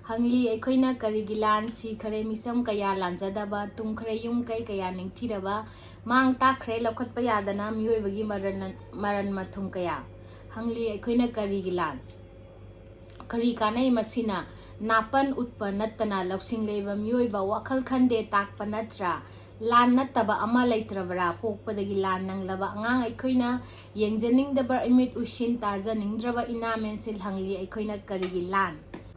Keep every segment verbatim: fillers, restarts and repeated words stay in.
ꯍꯪꯂꯤ ꯑꯩꯈꯣꯏꯅ ꯀꯔꯤꯒꯤ ꯂꯥꯟ, ꯁꯤꯈꯔꯦ ꯃꯤꯆꯝ ꯀꯌꯥ ꯂꯥꯟꯖꯗꯕ, ꯇꯨꯝꯈ꯭ꯔꯦ ꯌꯨꯝ ꯀꯩ ꯀꯌꯥ ꯅꯤꯡꯊꯤꯔꯕ, ꯃꯥꯡ ꯇꯥꯛꯈ꯭ꯔꯦ ꯂꯧꯈꯠꯄ ꯌꯥꯗꯅ ꯃꯤꯑꯣꯏꯕꯒꯤ ꯃꯔꯟ, ꯃꯔꯟ ꯃꯊꯨꯝ ꯀꯌꯥ꯫ ꯍꯪꯂꯤ ꯑꯩꯈꯣꯏꯅ ꯀꯔꯤꯒꯤ ꯂꯥꯟ? ꯀꯔꯤ ꯀꯥꯟꯅꯩ ꯃꯁꯤꯅ? ꯅꯥꯄꯟ ꯎꯠꯄ ꯅꯠꯇꯅ ꯂꯧꯁꯤꯡ ꯂꯩꯕ ꯃꯤꯑꯣꯏꯕ ꯋꯥꯈꯜ ꯈꯟꯗꯦ ꯇꯥꯛꯄ ꯅꯠꯇ꯭ꯔꯥ? ꯂꯥꯟ ꯅꯠꯇꯕ ꯑꯃ ꯂꯩꯇ꯭ꯔꯕ꯭ꯔꯥ? ꯄꯣꯛꯄꯗꯒꯤ ꯂꯥꯟ ꯅꯪꯂꯕ ꯑꯉꯥꯡ ꯑꯩꯈꯣꯏꯅ ꯌꯦꯡꯖꯅꯤꯡꯗꯕ, ꯏꯃꯤꯠ ꯎꯏꯁꯤꯟ ꯇꯥꯖꯅꯤꯡꯗ꯭ꯔꯕ ꯏꯅꯥ ꯃꯦꯟꯁꯤꯜ ꯍꯪꯂꯤ ꯑꯩꯈꯣꯏꯅ ꯀꯔꯤꯒꯤ ꯂꯥꯟ?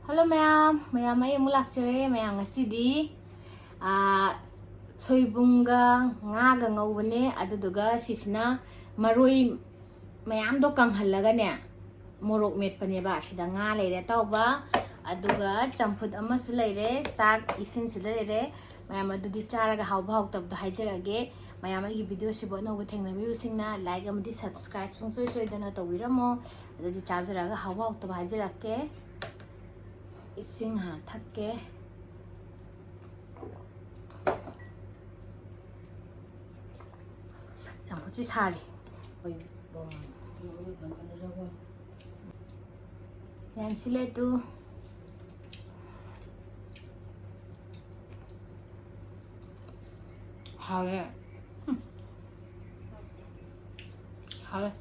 Hello ꯃꯌꯥꯝ, ꯃꯌꯥꯝ ꯑꯩ ꯑꯃꯨꯛ ꯂꯥꯛꯆꯔꯦ꯫ ꯃꯌꯥꯝ ꯉꯁꯤꯗꯤ, ꯑꯥ, ꯁꯣꯏꯕꯨꯝꯒ ꯉꯥꯒ ꯉꯧꯕꯅꯦ꯫ ꯑꯗꯨꯗꯨꯒ ꯁꯤꯁꯤꯅ ꯃꯔꯣꯏ ꯃꯌꯥꯝꯗꯣ ꯀꯪꯍꯜꯂꯒꯅꯦ, ꯃꯣꯔꯣꯛ ꯃꯦꯠꯄꯅꯦꯕ꯫ ꯁꯤꯗ ꯉꯥ ꯂꯩꯔꯦ ꯑꯇꯥꯎꯕ, ꯑꯗꯨꯒ ꯆꯝꯐꯨꯠ ꯑꯃꯁꯨ ꯂꯩꯔꯦ, ꯆꯥꯛ ꯏꯁꯤꯡꯁꯤꯗ ꯂꯩꯔꯦ꯫ ꯃꯌꯥꯝ ꯑꯗꯨꯗꯤ ꯆꯥꯔꯒ ꯍꯥꯎꯕ ꯍꯥꯎꯇꯕꯗꯣ ꯍꯥꯏꯖꯔꯛꯑꯒꯦ꯫ ꯃꯌꯥꯝ ꯑꯩꯒꯤ ꯚꯤꯗꯤꯑꯣꯁꯤꯕꯨ ꯑꯅꯧꯕ ꯊꯦꯡꯅꯕꯤꯕꯁꯤꯡꯅ like ꯑꯃꯗꯤ subscribe ꯁꯨꯡꯁꯣꯏ ꯁꯣꯏꯗꯅ ꯇꯧꯕꯤꯔꯝꯃꯣ꯫ ꯑꯗꯨꯗꯤ ꯆꯥꯖꯔꯛꯑꯒ ꯍꯥꯎꯕ ꯍꯥꯎꯇꯕ ꯍꯥꯏꯖꯔꯛꯀꯦ꯫ ꯏꯁꯤꯡ ꯍꯥꯟꯅ ꯊꯛꯀꯦ꯫ ꯆꯝꯐꯨꯠꯁꯤ ꯁꯥꯔꯤ꯫ ꯌꯥꯟꯁꯤꯜꯂꯦ ꯇꯨ꯫ ꯍꯥꯎꯋꯦ꯫ ꯎꯝ꯫ ꯍꯥꯎꯋꯦ꯫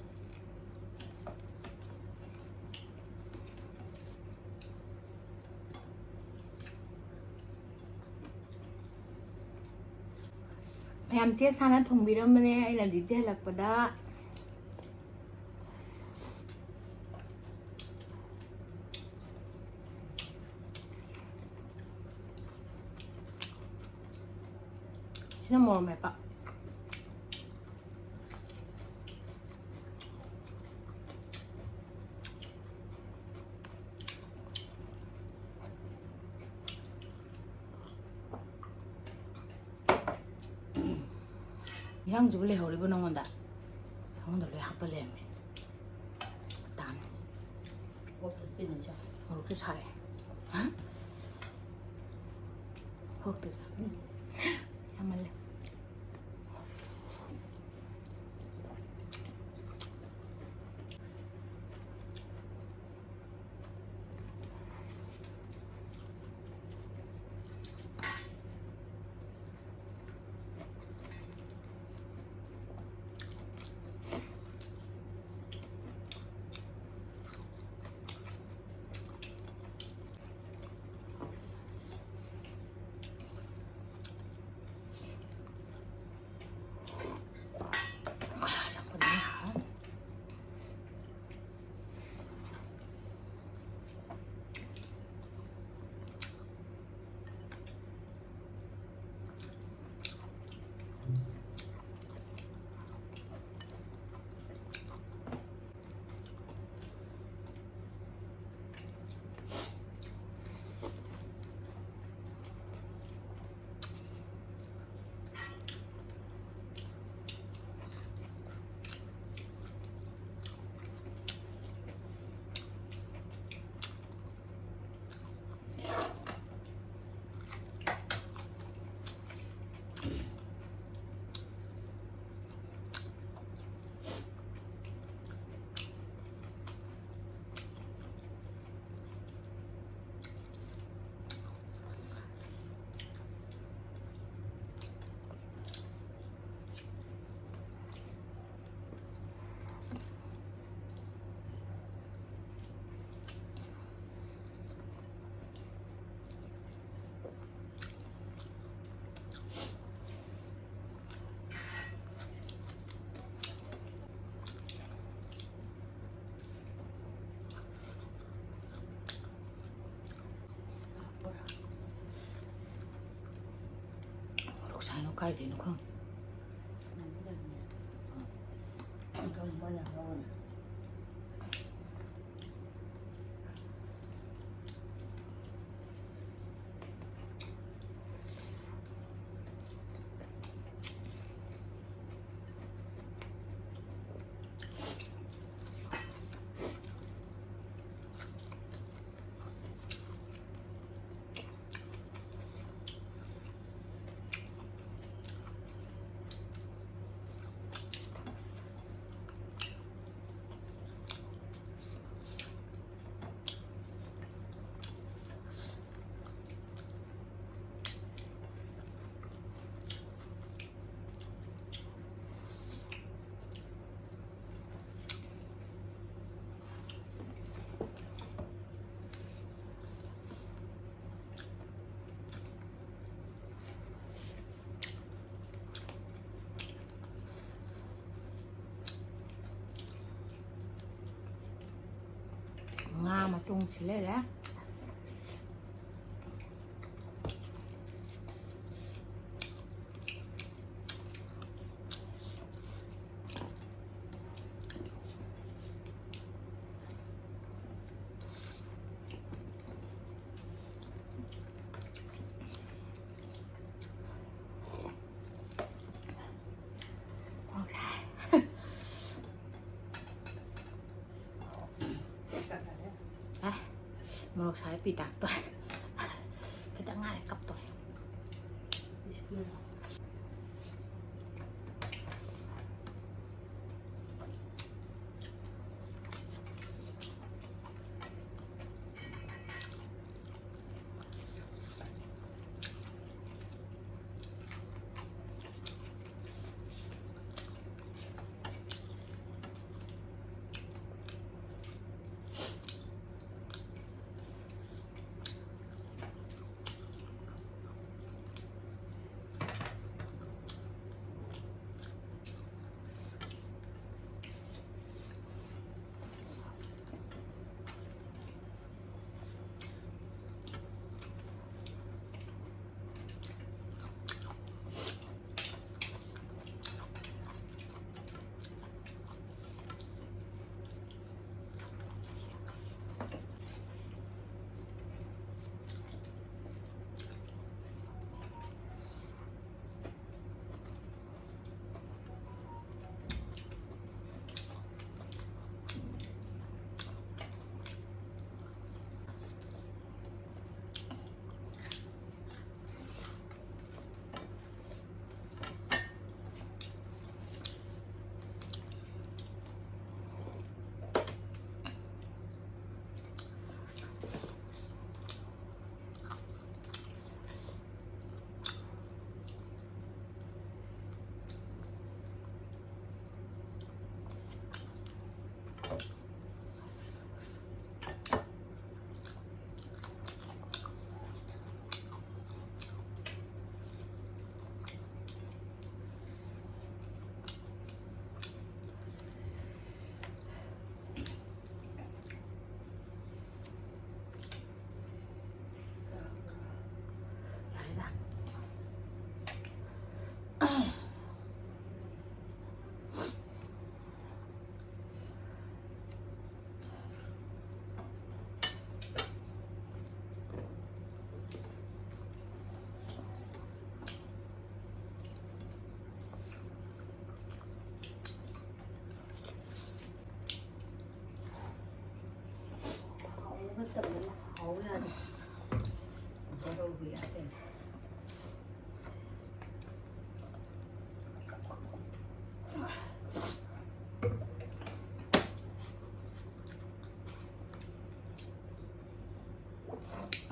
ꯃꯌꯥꯝ ꯆꯦ ꯁꯥꯅ ꯊꯣꯡꯕꯤꯔꯝꯕꯅꯦ, ꯑꯩꯅ duty ꯍꯜꯂꯛꯄꯗ꯫ ꯁꯤꯅ ꯃꯣꯔꯣꯛ ꯃꯦꯠꯄ꯫ ꯏꯟꯁꯥꯡꯁꯤꯕꯨ ꯂꯩꯍꯧꯔꯤꯕꯣ ꯅꯉꯣꯟꯗ? ꯅꯉꯣꯟꯗ ꯂꯣꯏ ꯍꯥꯞꯄ ꯂꯩꯔꯝꯃꯦ꯫ ꯇꯥꯅꯤ꯫ ꯃꯣꯔꯣꯛꯁꯨ ꯁꯥꯔꯦ꯫ ꯍꯥ? ꯀꯣꯛꯇ ꯆꯥꯕꯅꯤ꯫ ꯌꯥꯝꯃꯜꯂꯦ꯫ ꯍꯥꯏꯅꯣ ꯀꯥꯏꯗꯩꯅꯣ ꯈꯪꯗꯦ꯫ ꯉꯥ ꯃꯇꯨꯡꯁꯤ ꯂꯩꯔꯦ꯫ ꯃꯣꯔꯣꯛ ꯁꯥꯏ꯫ ꯑꯦ, ꯃꯣꯔꯣꯛ ꯁꯥꯏ ꯄꯤ ꯇꯥꯛꯇꯣꯔꯦ꯫ ꯈꯤꯇꯪ ꯉꯥꯏꯔꯦ ꯀꯞꯇꯣꯔꯦ꯫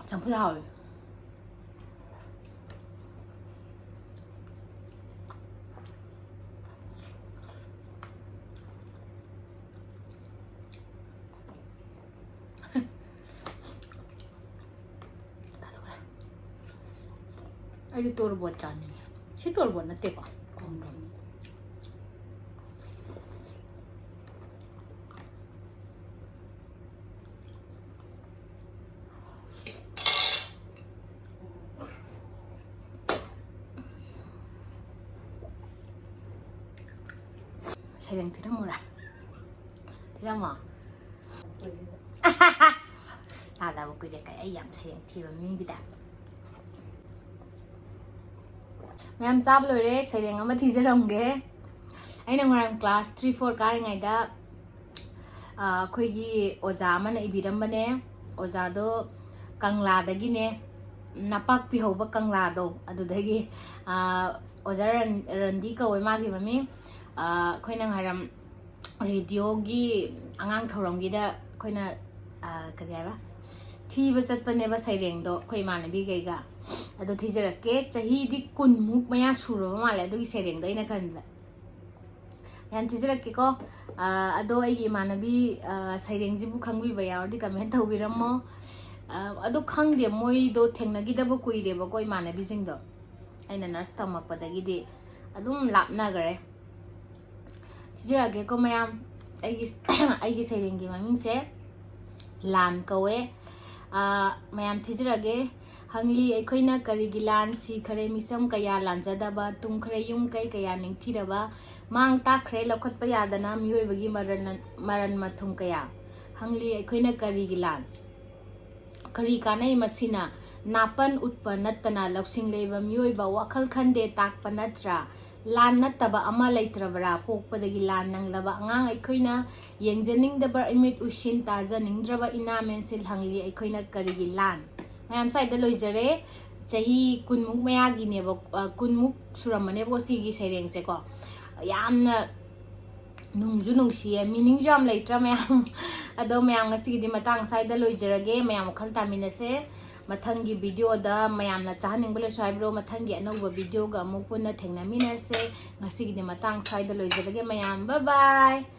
ꯆꯝꯐꯨꯠ ꯍꯥꯎꯋꯦ꯫ ꯑꯩꯗꯤ ꯇꯣꯔꯕꯣꯠ ꯆꯥꯅꯤꯡꯉꯦ꯫ ꯁꯤ ꯇꯣꯔꯕꯣꯠ ꯅꯠꯇꯦꯀꯣ? ꯈꯣꯡꯗ꯭ꯔꯨꯝ꯫ ꯁꯩꯔꯦꯡ ꯊꯤꯔꯝꯃꯨꯔꯥ? ꯊꯤꯔꯝꯃꯣ? ꯇꯥꯗꯕ ꯀꯨꯏꯔꯦ꯫ ꯀꯩ ꯑꯩ ꯌꯥꯝ ꯁꯩꯔꯦꯡ ꯊꯤꯕ ꯃꯤꯒꯤ type꯫ ꯃꯌꯥꯝ ꯆꯥꯕ ꯂꯣꯏꯔꯦ, ꯁꯩꯔꯦꯡ ꯑꯃ ꯊꯤꯖꯔꯝꯒꯦ꯫ ꯑꯩꯅ ꯉꯔꯥꯡ class three four ꯀꯥꯔꯤꯉꯩꯗ, ꯑ, ꯑꯩꯈꯣꯏꯒꯤ ꯑꯣꯖꯥ ꯑꯃꯅ ꯏꯕꯤꯔꯝꯕꯅꯦ꯫ ꯑꯣꯖꯥꯗꯣ ꯀꯪꯂꯥꯗꯒꯤꯅꯦ, ꯅꯄꯥꯛꯄꯤ ꯍꯧꯕ ꯀꯪꯂꯥꯗꯣ, ꯑꯗꯨꯗꯒꯤ, ꯑ, ꯑꯣꯖꯥ ꯔꯟ-, ꯔꯟꯗꯤ ꯀꯧꯋꯦ ꯃꯥꯒꯤ ꯃꯃꯤꯡ꯫ ꯑ, ꯑꯩꯈꯣꯏꯅ ꯉꯥꯏꯔꯝ-, radioꯒꯤ ꯑꯉꯥꯡ ꯊꯧꯔꯝꯒꯤꯗ ꯑꯩꯈꯣꯏꯅ, ꯑ, ꯀꯔꯤ ꯍꯥꯏꯕ, ꯊꯤꯕ ꯆꯠꯄꯅꯦꯕ ꯁꯩꯔꯦꯡꯗꯣ ꯑꯩꯈꯣꯏ ꯏꯃꯥꯟꯅꯕꯤꯈꯩꯒ꯫ ꯑꯗꯣ ꯊꯤꯖꯔꯛꯀꯦ, ꯆꯍꯤꯗꯤ ꯀꯨꯟꯃꯨꯛ ꯃꯌꯥ ꯁꯨꯔꯕ ꯃꯥꯜꯂꯦ ꯑꯗꯨꯒꯤ ꯁꯩꯔꯦꯡꯗꯣ ꯑꯩꯅ ꯈꯟꯕꯗ꯫ ꯃꯌꯥꯝ ꯊꯤꯖꯔꯛꯀꯦꯀꯣ꯫ ꯑ, ꯑꯗꯣ ꯑꯩꯒꯤ ꯏꯃꯥꯟꯅꯕꯤ, ꯑ, ꯁꯩꯔꯦꯡꯁꯤꯕꯨ ꯈꯪꯕꯤꯕ ꯌꯥꯎꯔꯗꯤ comment ꯇꯧꯕꯤꯔꯝꯃꯣ꯫ ꯑ, ꯑꯗꯣ ꯈꯪꯗꯦ, ꯃꯣꯏꯗꯣ ꯊꯦꯡꯅꯈꯤꯗꯕ ꯀꯨꯏꯔꯦꯕꯀꯣ, ꯏꯃꯥꯟꯅꯕꯤꯁꯤꯡꯗꯣ꯫ ꯑꯩꯅ nurse ꯇꯝꯃꯛꯄꯗꯒꯤꯗꯤ ꯑꯗꯨꯝ ꯂꯥꯞꯅꯈ꯭ꯔꯦ꯫ ꯊꯤꯖꯔꯛꯑꯒꯦꯀꯣ ꯃꯌꯥꯝ꯫ ꯑꯩꯒꯤ, ꯑꯩꯒꯤ ꯁꯩꯔꯦꯡꯒꯤ ꯃꯃꯤꯡꯁꯦ ꯂꯥꯟ ꯀꯧꯋꯦ꯫ ꯑ, ꯃꯌꯥꯝ ꯊꯤꯖꯔꯛꯑꯒꯦ꯫ ꯍꯪꯂꯤ ꯑꯩꯈꯣꯏꯅ ꯀꯔꯤꯒꯤ ꯂꯥꯟ, ꯁꯤꯈꯔꯦ ꯃꯤꯆꯝ ꯀꯌꯥ ꯂꯥꯟꯖꯗꯕ, ꯇꯨꯝꯈ꯭ꯔꯦ ꯌꯨꯝ ꯀꯩ ꯀꯌꯥ ꯅꯤꯡꯊꯤꯔꯕ, ꯃꯥꯡ ꯇꯥꯛꯈ꯭ꯔꯦ ꯂꯧꯈꯠꯄ ꯌꯥꯗꯅ ꯃꯤꯑꯣꯏꯕꯒꯤ ꯃꯔꯟ, ꯃꯔꯟ ꯃꯊꯨꯝ ꯀꯌꯥ꯫ ꯍꯪꯂꯤ ꯑꯩꯈꯣꯏꯅ ꯀꯔꯤꯒꯤ ꯂꯥꯟ? ꯀꯔꯤ ꯀꯥꯟꯅꯩ ꯃꯁꯤꯅ? ꯅꯥꯄꯟ ꯎꯠꯄ ꯅꯠꯇꯅ ꯂꯧꯁꯤꯡ ꯂꯩꯕ ꯃꯤꯑꯣꯏꯕ ꯋꯥꯈꯜ ꯈꯟꯗꯦ ꯇꯥꯛꯄ ꯅꯠꯇ꯭ꯔꯥ? ꯂꯥꯟ ꯅꯠꯇꯕ ꯑꯃ ꯂꯩꯇ꯭ꯔꯕ꯭ꯔꯥ? ꯄꯣꯛꯄꯗꯒꯤ ꯂꯥꯟ ꯅꯪꯂꯕ ꯑꯉꯥꯡ ꯑꯩꯈꯣꯏꯅ ꯌꯦꯡꯖꯅꯤꯡꯗꯕ, ꯏꯃꯤꯠ ꯎꯏꯁꯤꯟ ꯇꯥꯖꯅꯤꯡꯗ꯭ꯔꯕ ꯏꯅꯥ ꯃꯦꯟꯁꯤꯜ ꯍꯪꯂꯤ ꯑꯩꯈꯣꯏꯅ ꯀꯔꯤꯒꯤ ꯂꯥꯟ? ꯃꯌꯥꯝ ꯁ꯭ꯋꯥꯏꯗ ꯂꯣꯏꯖꯔꯦ꯫ ꯆꯍꯤ ꯀꯨꯟꯃꯨꯛ ꯃꯌꯥꯒꯤꯅꯦꯕ, ꯑ, ꯀꯨꯟꯃꯨꯛ ꯁꯨꯔꯝꯃꯅꯦꯕꯀꯣ ꯁꯤꯒꯤ ꯁꯩꯔꯦꯡꯁꯦꯀꯣ꯫ ꯌꯥꯝꯅ ꯅꯨꯡꯁꯨ ꯅꯨꯡꯁꯤꯌꯦ, meaningꯁꯨ ꯌꯥꯝ ꯂꯩꯇ꯭ꯔꯥ ꯃꯌꯥꯝ? ꯑꯗꯣ ꯃꯌꯥꯝ ꯉꯁꯤꯒꯤꯗꯤ ꯃꯇꯥꯡ ꯁ꯭ꯋꯥꯏꯗ ꯂꯣꯏꯖꯔꯒꯦ꯫ ꯃꯌꯥꯝ ꯋꯥꯈꯜ ꯇꯥꯃꯤꯟꯅꯁꯦ꯫ ꯃꯊꯪꯒꯤ videoꯗ ꯃꯌꯥꯝꯅ ꯆꯥꯍꯟꯅꯤꯡꯕ ꯂꯩꯔꯁꯨ ꯍꯥꯏꯕꯤꯔꯣ, ꯃꯊꯪꯒꯤ ꯑꯅꯧꯕ videoꯒ ꯑꯃꯨꯛ ꯄꯨꯟꯅ ꯊꯦꯡꯅꯃꯤꯟꯅꯔꯁꯦ꯫ ꯉꯁꯤꯒꯤꯗꯤ ꯃꯇꯥꯡ ꯁ꯭ꯋꯥꯏꯗ ꯂꯣꯏꯖꯔꯒꯦ ꯃꯌꯥꯝ, bye bye꯫